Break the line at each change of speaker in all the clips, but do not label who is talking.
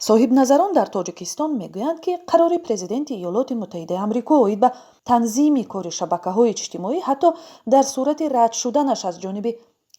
Соҳибназарон дар Тоҷикистон мегӯянд, ки қарори президенти Иёлоти Муттаҳидаи Амрико оид ба танзими кори шабакаҳои иҷтимоӣ, ҳатто дар сурати рад шуданаш аз ҷониби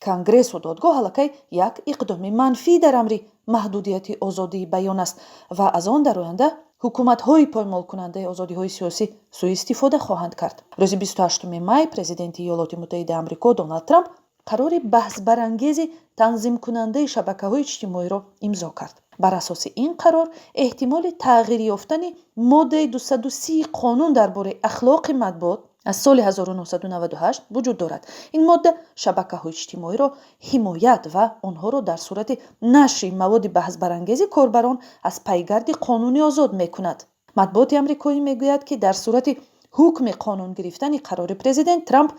Конгрессу додгоҳ, аллакай як иқдоми манфӣ дар амри маҳдудияти озодии баён аст ва аз он дар оянда ҳукуматҳои поймолкунандаи озодиҳои сиёсӣ сӯистифода хоҳанд кард. Рӯзи 28 май президенти Иёлоти Муттаҳидаи Амрико Доналд Трамп қарори баҳсбарангези танзимкунандаи шабакаҳои иҷтимоиро имзо кард. Бар асоси ин қарор, эҳтимоли тағйир ёфтани моддаи 230 қонун дар бораи ахлоқи матбуот аз соли 1998 вуҷуд дорад. Ин модда шабакаҳои иҷтимоиро ҳимоят ва онҳоро дар сурати нашри маводи баҳсбарангези корбарон аз пайгарди қонунӣ озод мекунад. Матбуоти амрикоӣ мегӯяд, ки дар сурати ҳукми қонун гирифтани қарори президент Трамп,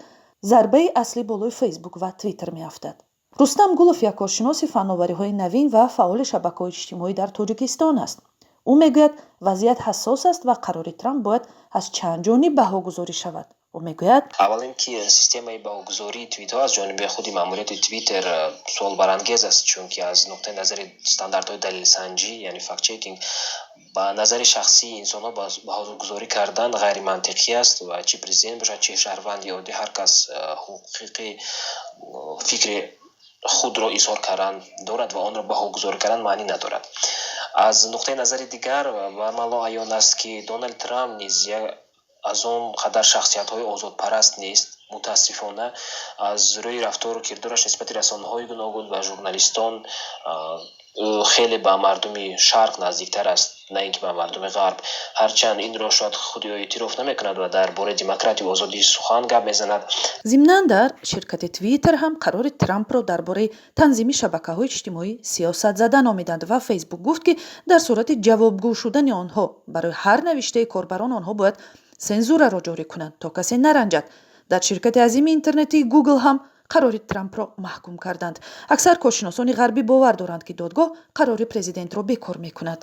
зарбаи аслӣ болои Фейсбук ва Твиттер меафтад. Рустам Гулов як коршиноси фановариҳои навин ва фаъоли шабакаҳои иҷтимоӣ дар Тоҷикистон аст. Ӯ мегӯяд, вазъият ҳассос аст ва қарори Трамп бояд аз чанд ҷониб баҳогузорӣ шавад. Ӯ мегӯяд:
Аввал ин ки системаи баҳогузории твитҳо аз ҷониби худи маъмурияти Твиттер суолбарангез аст, чунки аз нуқтаи назари стандартҳои далелсанҷӣ, яъне fact-checking, ба назари шахсии инсонҳо баҳогузорӣ кардан ғайримантиқӣ аст ва чӣ президент бошад, чӣ шаҳрванди оддӣ, ҳар кас ҳуқуқи фикри худро изҳор кардан дорад ва онро баҳогузорӣ кардан маънӣ надорад. Аз нуқтаи назари дигар, ба мало аён аст, ки Дональд Трамп низ аз он қадар шахсиятҳои озодпараст нест. Мутаассифона, аз рӯи рафтору кирдораш нисбати расонаҳои гуногун ва журналистон, ӯ хеле ба мардуми шарқ наздиктар аст, на ин ки ба мардуми ғарб. Ҳарчанд инро шояд худи ӯ эътироф намекунад ва дар бораи демократию озодии сухан гап мезанад.
Зимнан, дар ширкати Твиттер ҳам қарори Трампро дар бораи танзими шабакаҳои иҷтимоӣ сиёсатзада номиданд ва Фейсбук гуфт, ки дар сурати ҷавобгӯ шудани онҳо барои ҳар навиштаи корбарон, онҳо бояд сензураро ҷорӣ кунанд, то касе наранҷад. Дар ширкати азими интернетии Гугл ҳам қарори Трампро маҳкум карданд. Аксар коршиносони ғарбӣ бовар доранд, ки додгоҳ қарори президентро бекор мекунад.